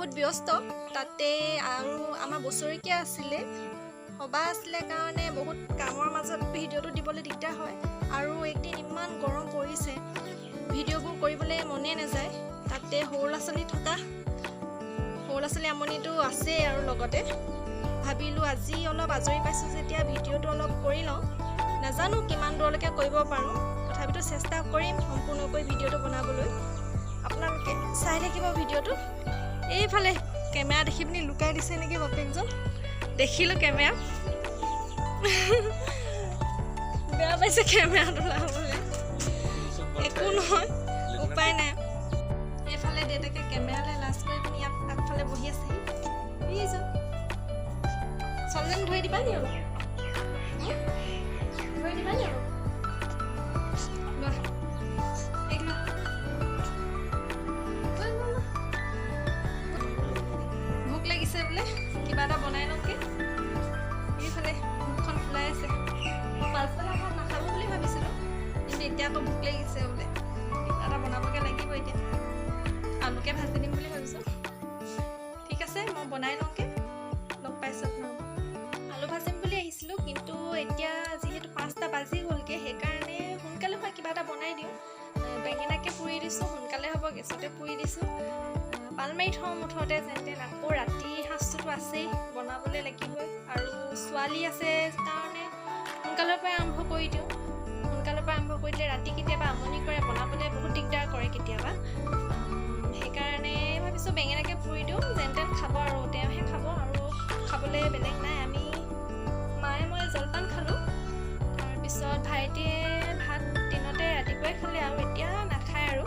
বহুত ব্যস্ত, তাতে আৰু আমাৰ বছৰেকীয়া আছিলে, সভা আছিলে কাৰণে বহুত কামৰ মাজত ভিডিঅ'টো দিবলৈ দিগদাৰ হয়। আৰু এইকেইদিন ইমান গৰম পৰিছে, ভিডিঅ'বোৰ কৰিবলৈ মনেই নাযায়। তাতে সৰু ল'ৰা ছোৱালী থকা, সৰু ল'ৰা ছোৱালী আমনিটো আছেই। আৰু লগতে ভাবিলোঁ আজি অলপ আজৰি পাইছোঁ যেতিয়া ভিডিঅ'টো অলপ কৰি লওঁ। নাজানো কিমান দূৰলৈকে কৰিব পাৰোঁ, তথাপিতো চেষ্টা কৰিম সম্পূৰ্ণকৈ ভিডিঅ'টো বনাবলৈ। আপোনালোকে চাই থাকিব ভিডিঅ'টো। এইফালে কেমেৰা দেখি পিনি লুকাই দিছে নেকি বাপেকজন, দেখিলোঁ কেমেৰা, বেয়া পাইছে কেমেৰাটো লাবলৈ। একো নহয়, উপায় নাই। এইফালে দেউতাকে কেমেৰালৈ লাজ কৰি পিনি ইয়াত আগফালে বহি আছেহি। এইজন ছোৱালীজনী ধৰি দিবা নি অলপ, ধৰি দিবা নি অলপ? লোৱা, এইক লোৱা। লোৱা, লোৱা, লোৱা। ভোক লাগিছে বোলে, কিবা এটা বনাই লওঁগে। এইফালে মুখখন ফুলাই আছে। পাছবেলা ভাত নাখাব বুলি ভাবিছিলোঁ, কিন্তু এতিয়া আকৌ ভোক লাগিছে বোলে, কিবা এটা বনাবগৈ লাগিব। এতিয়া আলুকে ভাজি দিম বুলি ভাবিছোঁ। ঠিক আছে, মই বনাই লওঁগৈ, লগ পাইছোঁ আপোনালোকক। আলু ভাজিম বুলি আহিছিলোঁ, কিন্তু এতিয়া যিহেতু 5টা বাজি গ'লগৈ, সেইকাৰণে সোনকালে হোৱা কিবা এটা বনাই দিওঁ। বেঙেনাকে পুৰি দিছোঁ, সোনকালে হ'ব, গেছতে পুৰি দিছোঁ। পাল মাৰি থওঁ মুঠতে যেন তেন। আকৌ ৰাতি সাঁজটোতো আছেই, বনাবলৈ লাগিবই। আৰু ছোৱালী আছে কাৰণে সোনকালৰ পৰাই আৰম্ভ কৰি দিওঁ। সোনকালৰ পৰা আৰম্ভ কৰি দিলে ৰাতি কেতিয়াবা আমনি কৰে, বনাবলৈ বহুত দিগদাৰ কৰে কেতিয়াবা। সেইকাৰণে ভাবিছোঁ বেঙেনাকে পুৰি দিওঁ, যেন তেন খাব আৰু তেওঁহে খাব, আৰু খাবলৈ বেলেগ নাই। আমি মায়ে মই জলপান খালোঁ, তাৰপিছত ভাইটিয়ে ভাত দিনতে ৰাতিপুৱাই খালে আৰু এতিয়া নাখায়। আৰু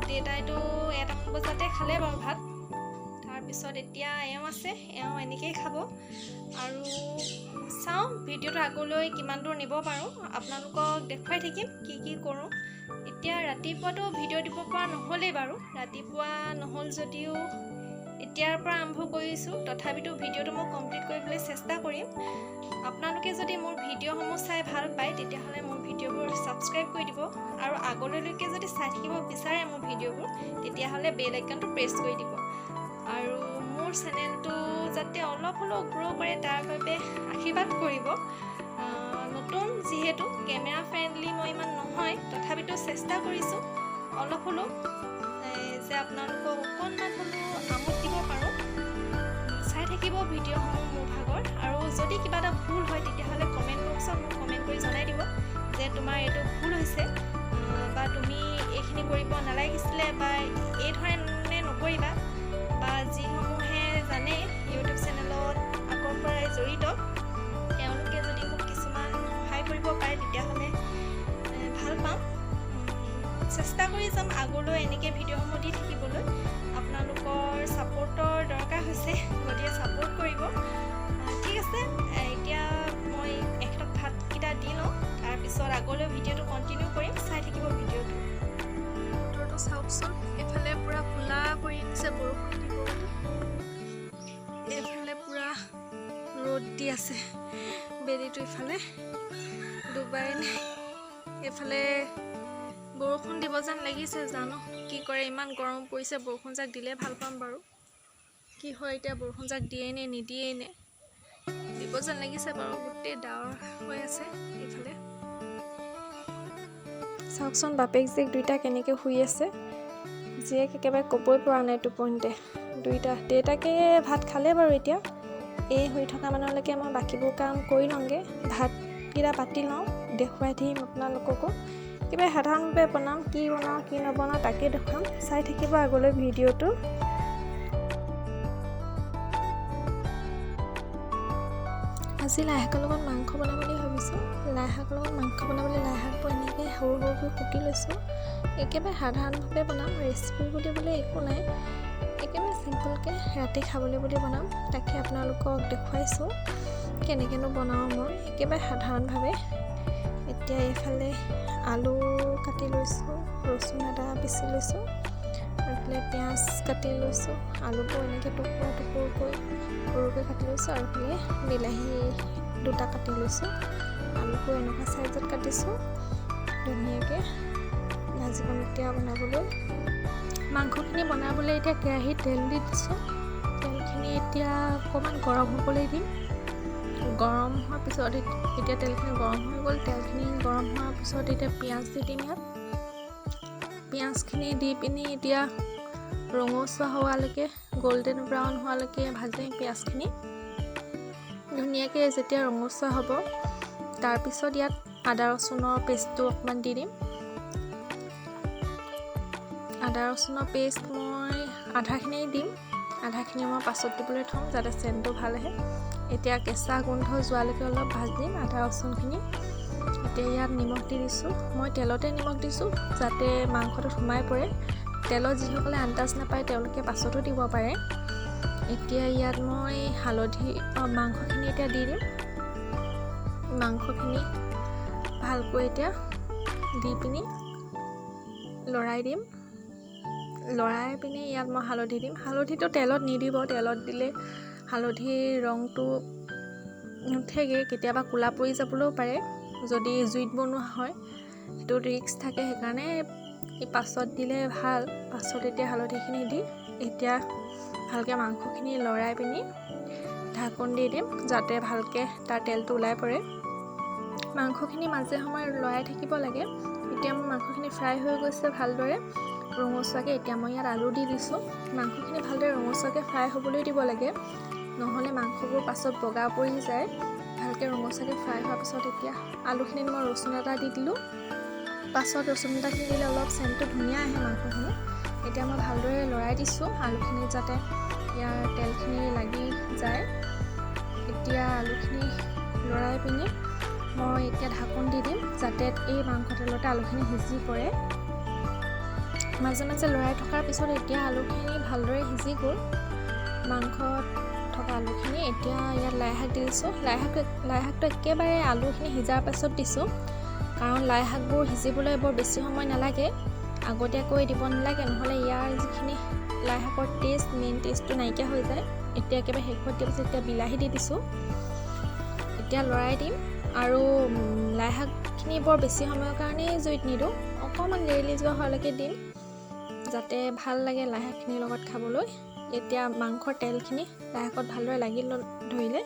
দেউতাইতো 1টামান বজাতে খালে বাৰু ভাত। তাৰপিছত এতিয়া এওঁ আছে, এওঁ এনেকেই খাব। আৰু চাওঁ ভিডিঅ'টো আগলৈ কিমান দূৰ নিব পাৰোঁ, আপোনালোকক দেখুৱাই থাকিম কি কি কৰোঁ। এতিয়া ৰাতিপুৱাতো ভিডিঅ' দিব পৰা নহ'লেই বাৰু, ৰাতিপুৱা নহ'ল যদিও এতিয়াৰ পৰা আৰম্ভ কৰিছোঁ। তথাপিতো ভিডিঅ'টো মই কমপ্লিট কৰিবলৈ চেষ্টা কৰিম। আপোনালোকে যদি মোৰ ভিডিঅ'সমূহ চাই ভাল পায়, তেতিয়াহ'লে মোৰ ভিডিঅ'বোৰ ছাবস্ক্ৰাইব কৰি দিব, আৰু আগলৈকে যদি চাই থাকিব বিচাৰে মোৰ ভিডিঅ'বোৰ, তেতিয়াহ'লে বেল আইকনটো প্ৰেছ কৰি দিব। আৰু মোৰ চেনেলটো যাতে অলপ হ'লেও গ্ৰ' কৰে তাৰ বাবে আশীৰ্বাদ কৰিব। নতুন যিহেতু, কেমেৰা ফ্ৰেণ্ডলি মই ইমান নহয়, তথাপিতো চেষ্টা কৰিছোঁ অলপ হ'লেও যে আপোনালোকক অকণমান হ'লেও আমোদ দিব পাৰোঁ। চাই থাকিব ভিডিঅ'সমূহ মোৰ ভাগৰ। আৰু যদি কিবা এটা ভুল হয়, তেতিয়াহ'লে কমেণ্ট বক্সত মোক কমেণ্ট কৰি জনাই দিব যে তোমাৰ এইটো ভুল হৈছে, বা তুমি এইখিনি কৰিব নালাগিছিলে, বা এই ধৰণে নকৰিবা, বা যিসমূহে জানে ইউটিউব চেনেলত আগৰ পৰাই জড়িত, তেওঁলোকে যদি মোক কিছুমান সহায় কৰিব পাৰে তেতিয়াহ'লে ভাল পাম। চেষ্টা কৰি যাম আগলৈ এনেকৈ ভিডিঅ'সমূহ দি থাকিবলৈ। আপোনালোকৰ ছাপোৰ্টৰ দৰকাৰ হৈছে, গতিকে ছাপোৰ্ট কৰিব। ঠিক আছে, এতিয়া মই এখেতক ভাতকেইটা দি লওঁ, তাৰপিছত আগলৈ ভিডিঅ'টো কণ্টিনিউ কৰিম। চাই থাকিব ভিডিঅ'টো। বতৰটো চাওকচোন, এইফালে পূৰা ক'লা কৰি আনিছে, বৰষুণ দিব বুলি। এইফালে পূৰা ৰ'দ দি আছে, বেলিটো ইফালে ডুবাই নাই। এইফালে বৰষুণ দিব যেন লাগিছে, জানো কি কৰে। ইমান গৰম পৰিছে, বৰষুণ জাক দিলে ভাল পাম বাৰু। কি হয় এতিয়া, বৰষুণ জাক দিয়ে নে নিদিয়েই নে? দিব যেন লাগিছে বাৰু, গোটেই ডাৱৰ হৈ আছে এইফালে। চাওকচোন বাপেক জীয়েক দুইটা কেনেকৈ শুই আছে। জীয়েক একেবাৰে ক'বই পৰা নাই টোপনিতে দুইটা। দেউতাকে ভাত খালে বাৰু। এতিয়া এই শুই থকা মানলৈকে মই বাকীবোৰ কাম কৰি লওঁগৈ, ভাতকেইটা পাতি লওঁ, দেখুৱাই থাকিম আপোনালোককো। কিবা সাধাৰণভাৱে বনাম, কি বনাওঁ কি নবনাওঁ তাকে দেখুৱাম। চাই থাকিব আগলৈ ভিডিঅ'টো। আজি লাই শাকৰ লগত মাংস বনাম বুলি ভাবিছোঁ। লাই শাকৰ লগত মাংস বনাবলৈ লাই শাকবোৰ এনেকৈ সৰু সৰুকৈ কুটি লৈছোঁ। একেবাৰে সাধাৰণভাৱে বনাম, ৰেচিপি বুলিবলৈ একো নাই, একেবাৰে চিম্পলকৈ ৰাতি খাবলৈ বুলি বনাম। তাকে আপোনালোকক দেখুৱাইছোঁ কেনেকৈনো বনাওঁ মই একেবাৰে সাধাৰণভাৱে। এতিয়া এইফালে আলু কাটি লৈছোঁ, ৰচুন আদা পিচি লৈছোঁ, আৰু এইফালে পিঁয়াজ কাটি লৈছোঁ। আলুবোৰ এনেকৈ টুকুৰা টুকুৰকৈ সৰুকৈ কাটি লৈছোঁ, আৰু এইফালে বিলাহী দুটা কাটি লৈছোঁ। আলুবোৰ এনেকুৱা চাইজত কাটিছোঁ ধুনীয়াকৈ ভাজিকণ এতিয়া বনাবলৈ। মাংসখিনি বনাবলৈ এতিয়া কেৰাহীত তেল দি দিছোঁ। তেলখিনি এতিয়া অকণমান গৰম হ'বলৈ দিম। গৰম হোৱাৰ পিছত এতিয়া তেলখিনি গৰম হৈ গ'ল। তেলখিনি গৰম হোৱাৰ পিছত এতিয়া পিঁয়াজ দি দিম। ইয়াত পিঁয়াজখিনি দি পিনি এতিয়া ৰঙচুৱা হোৱালৈকে, গল্ডেন ব্ৰাউন হোৱালৈকে ভাজিম পিঁয়াজখিনি। ধুনীয়াকৈ যেতিয়া ৰঙচুৱা হ'ব, তাৰপিছত ইয়াত আদা ৰচুনৰ পেষ্টটো অকণমান দি দিম। আদা ৰচুনৰ পেষ্ট মই আধাখিনি দিম, আধাখিনি মই পাছত দিবলৈ থ'ম যাতে চেণ্টটো ভাল আহে। এতিয়া কেঁচা গোন্ধ যোৱালৈকে অলপ ভাজিম আদা ৰচুনখিনি। এতিয়া ইয়াত নিমখ দি দিছোঁ। মই তেলতে নিমখ দিছোঁ যাতে মাংসটোত সোমাই পৰে। তেলত যিসকলে আন্দাজ নাপায় তেওঁলোকে পাছতো দিব পাৰে। এতিয়া ইয়াত মই হালধি, মাংসখিনি এতিয়া দি দিম। মাংসখিনি ভালকৈ এতিয়া দি পিনি লৰাই দিম। লৰাই পিনি ইয়াত মই হালধি দিম। হালধিটো তেলত নিদিব, তেলত দিলে হালধিৰ ৰংটো নুঠেগৈ, কেতিয়াবা ক'লা পৰি যাবলৈও পাৰে যদি জুইত বনোৱা হয়, সেইটো ৰিস্ক থাকে। সেইকাৰণে পাছত দিলে ভাল। পাছত এতিয়া হালধিখিনি দি এতিয়া ভালকৈ মাংসখিনি লৰাই পিনি ঢাকোন দি দিম যাতে ভালকৈ তাৰ তেলটো ওলাই পৰে। মাংসখিনি মাজে সময়ে লৰাই থাকিব লাগে। এতিয়া মোৰ মাংসখিনি ফ্ৰাই হৈ গৈছে ভালদৰে ৰঙচুৱাকৈ। এতিয়া মই ইয়াত আলু দি দিছোঁ। মাংসখিনি ভালদৰে ৰঙচুৱাকৈ ফ্ৰাই হ'বলৈ দিব লাগে, নহ'লে মাংসবোৰ পাছত বগা পৰি যায়। ভালকৈ ৰঙচুৱাকৈ ফ্ৰাই হোৱাৰ পিছত এতিয়া আলুখিনিত মই ৰচুন এটা দি দিলোঁ। পাছত ৰচুন এটাখিনি দিলে অলপ চেণ্টটো ধুনীয়া আহে মাংসখিনি। এতিয়া মই ভালদৰে লৰাই দিছোঁ আলুখিনিত যাতে ইয়াৰ তেলখিনি লাগি যায়। এতিয়া আলুখিনি লৰাই পিনি মই এতিয়া ঢাকোন দি দিম যাতে এই মাংস তেলতে আলুখিনি সিজি পৰে। মাজে মাজে লৰাই থকাৰ পিছত এতিয়া আলুখিনি ভালদৰে সিজি গ'ল, মাংসত থকা আলুখিনি। এতিয়া ইয়াত লাই শাক দি দিছোঁ। লাই শাকটো একেবাৰে আলুখিনি সিজাৰ পাছত দিছোঁ, কাৰণ লাই শাকবোৰ সিজিবলৈ বৰ বেছি সময় নালাগে। আগতীয়াকৈ দিব নালাগে, নহ'লে ইয়াৰ যিখিনি লাই শাকৰ টেষ্ট, মেইন টেষ্টটো নাইকিয়া হৈ যায়। এতিয়া একেবাৰে শেষত দিয়াৰ পিছত এতিয়া বিলাহী দি দিছোঁ। এতিয়া লৰাই দিম আৰু লাই শাকখিনি বৰ বেছি সময়ৰ কাৰণেই জুইত নিদিওঁ, অকণমান লেৰেলি যোৱা হোৱালৈকে দিম যাতে ভাল লাগে লাই শাকখিনিৰ লগত খাবলৈ। এতিয়া মাংসৰ তেলখিনি লাই শাকত ভালদৰে লাগি ধৰিলে।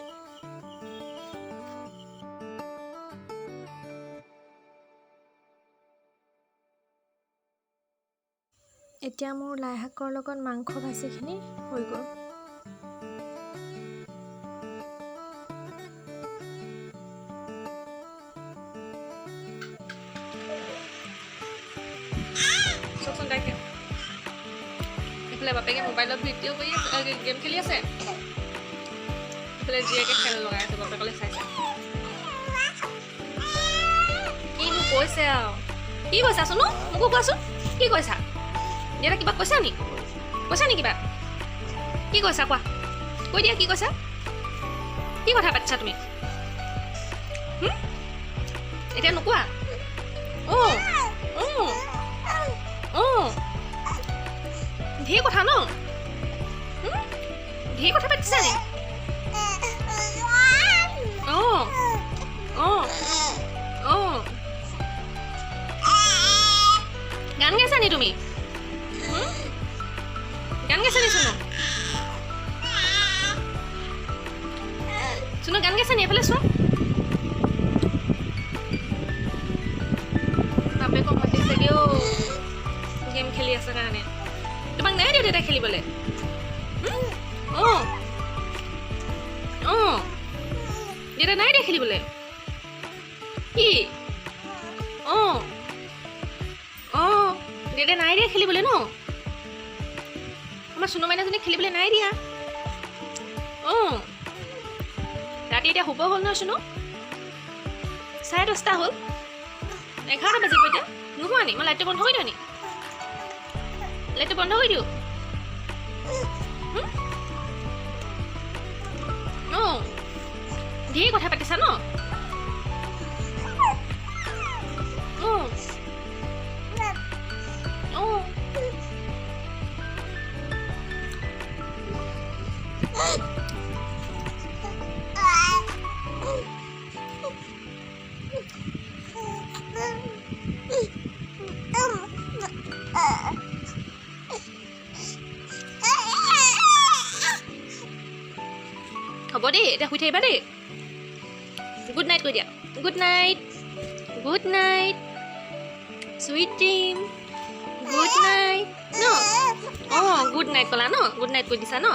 এতিয়া মোৰ লাই শাকৰ লগত মাংস ভাজিখিনি হৈ গ'ল। চাওকচোন তাইকে, এইফালে বাপেকে মোবাইলত ভিডিঅ' কৰি আছে, গেম খেলি আছে, এইফালে জীয়েকে খেল লগাই আছে, বাপেকলৈ চাইছে। কিনো কৈছে আৰু, কি কৈছা চুনু? মোকো কোৱাচোন, কি কৈছা? দেউতা কিবা কৈছা নি? কৈছা নি কিবা? কি কৈছা কোৱা, কৈ দিয়া, কি কৈছা? কি কথা পাতিছা তুমি? এতিয়া নোকোৱা? অঁ অঁ অঁ, ঢেৰ কথা ন, ঢেৰ কথা পাতিছা নি? অঁ অঁ অঁ, গান গাইছা নি তুমি? গান গাইছা নি চুনু? চুনু গান গাইছা নি? এইফালে চোৱা, বাপেকক মাতিছেগৈ অ', গেম খেলি আছে কাৰণে। তোমাক নাই দিয়া দেউতাই খেলিবলৈ? অঁ অঁ, দেউতা নাই দিয়া খেলিবলৈ? কি? অঁ অঁ, দেউতাই নাই দিয়া খেলিবলৈ ন? আমাৰ চুনু মাইনাজনী খেলিবলৈ নাই দিয়া। অঁ, ৰাতি এতিয়া শুব হ'ল নহয় চুনু? 10:30 হ'ল, 11টা বাজিব এতিয়া। নোহোৱা নি? মই লাইটটো বন্ধ কৰি দিওঁ নি? লাইটটো বন্ধ কৰি দিওঁ? অঁ, ঢেৰ কথা পাতিছা ন? অঁ অঁ, এতিয়া শুই থাকিবা দেই। গুড নাইট কৈ দিয়া। Good night, good night, sweet dream, good night ন। অঁ, গুড নাইট ক'লা ন? গুড নাইট কৈ দিছা ন?